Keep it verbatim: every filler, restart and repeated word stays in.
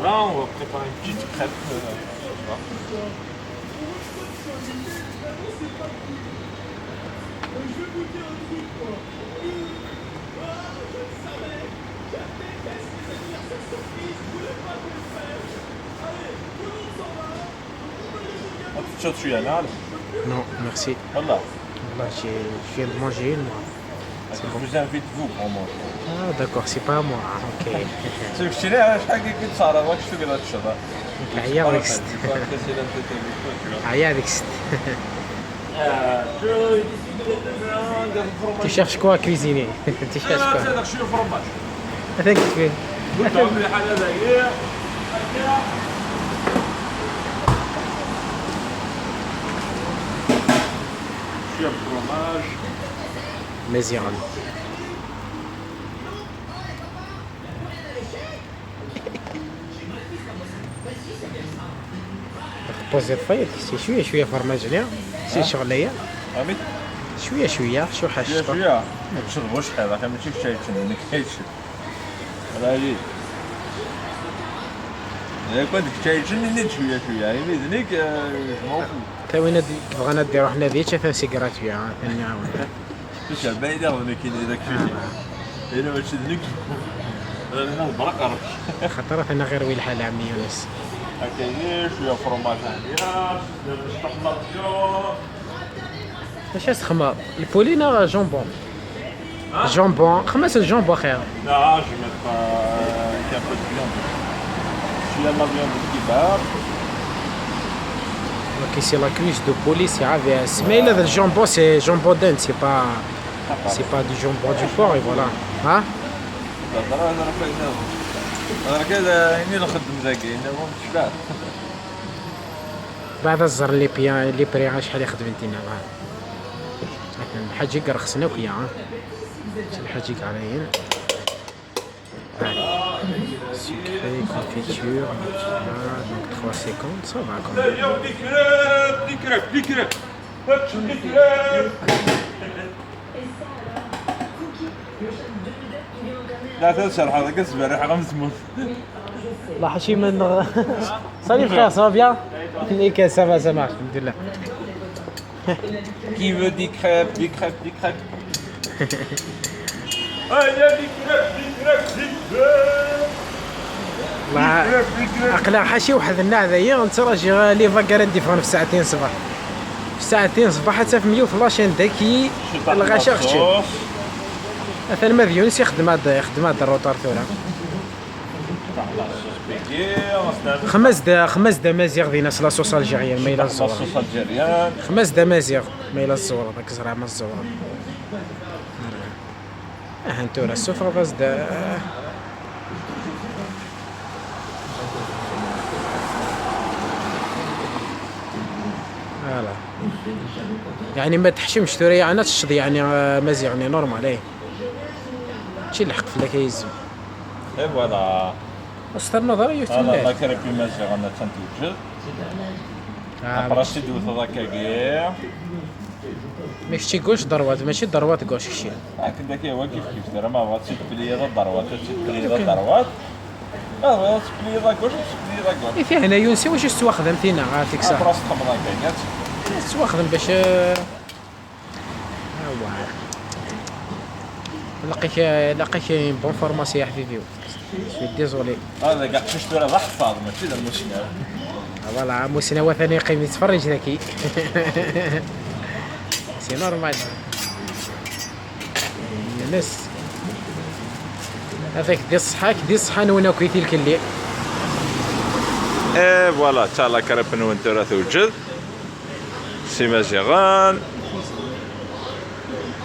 Là, on va préparer une petite crêpe. Euh, ce soir. Teččiḍ cwiya, neɣ? Non, merci. Wallah. Wallah, j'ai, je viens de manger une, moi. Je vous invite, vous, pour manger. Ah, d'accord, c'est pas à moi. Ah, ok. C'est que je suis là, je crois que ça va, je suis là, je sais pas. Rien avec ça. Rien avec ça. Tu cherches quoi à cuisiner? Tu cherches quoi? هذاك شوية فرماج. هذاك شوية. قلت لهم الحال هذا هي. شوية فرماج. مزيان. بوزي الفايت، سي شوية شوية فرماج ليا، سي شغل ليا. فهمت؟ شوية شوية، شو حاجة؟ شوية شوية. ما تشربوش حيل، أخي، ماشي شاي تشرب، ما كاينش. على هادي. إلا كنت شاي تشرب، نيت شوية شوية، يعني، بإذنك، آه، ما هو. تا وين دي-، بغينا دير روحنا فيتشا، فسي غراتوي، ها، ثاني عاون. شوف، بعيد أوي، كاين هذاك الشيء. آه. هنا ماشي ذنك. أنا نهضر قرب. خاطر أنا غير ويل حال عمي يونس. هكا هي، شوية فرماج هادي، شوية مشطح مارسيو. اش اسخمة؟ البولي نا جونبون؟ ها؟ جونبون، خمس الجونبون خير. لا، je mets pas, euh, un peu de viande. شوية لا فياند كيباب. اوكي، سي لا كويس دو بولي، سي افي اس. مي لا، الجونبون سي جونبون دان، سي با، سي با دو جونبون دو بور، اي فوالا. ها؟ هضر، هضر كذا. هضر كذا، يعني نخدم ذاك، يعني هو مش بعد. بعد الزر لي بيان، لي بري، شحال يخدم انت هنا؟ الحاجة رخصنا وكيا، ها؟ الحاجة علينا. Allez. Sucré, confiture, voilà, donc trois cinquante, ça va quand même. لا تنسى الحركة، تسبح ريحة غمزموت. الله حشيم من. Salut frère, ça va bien? Nickel, ça va, ça marche, الحمد لله. Qui veut des crêpes, des crêpes, des crêpes. Allez, des crêpes, des crêpes, des crêpes. والله عقلها حاشي واحد النعذة، هي نتراجي غير لي فاكار ديفون في ساعتين صباح. في ساعتين صباح حتى في مية في لاشين ذكي. الغاشي اختي. مثلا ما ديونس يخدم هاد، يخدم هاد الروتار ثورة. خمس دا، خمس دا مازيغ دينا سلا صوص الجيريان ما إلا الزور. صوص الجيريان. خمس دا مازيغ ما إلا الزور، داك زرع ما الزور. اه، انتو راه السفرة باز دا. فوالا. يعني ما تحشمش ثورة، يعني تشض، يعني، آه، مازيغ، يعني نورمال، ايه. ماشي اللي حق فلاك يزو. اي فوالا. استر نظر يوتيوب. لا، لا، كريبي مازيغ، انا تنتوجد. آه، ابراسي دوت هذاك كاع. ماشي غوش دروات، ماشي دروات غوش كشي. هاك داك هو كيف كيف، راه ما بغاتش تبلي لا دروات، تبلي لا دروات. اه، تبلي لا غوش، تبلي لا غوش. إيه، فيه هنا يونسي واش يستوى خدمتينا، عافيك صح. ابراس تخمر هكا، كاع. يستوى خدم باش، آه، اوا. لقيك، لقيك بون فورماسيون يا حبيبي. سوي ديزولي. هذا كاع شفت راه حفاظ، ماشي ذا المشكل. فوالا، مسنا وثني يقيم يتفرج ذكي. سي نورمال. يونس. هذاك دي الصحة، دي الصحة نونا كويتي الكلي. ايه فوالا، تا لا كريب نون ترى توجد. سي مازيغان.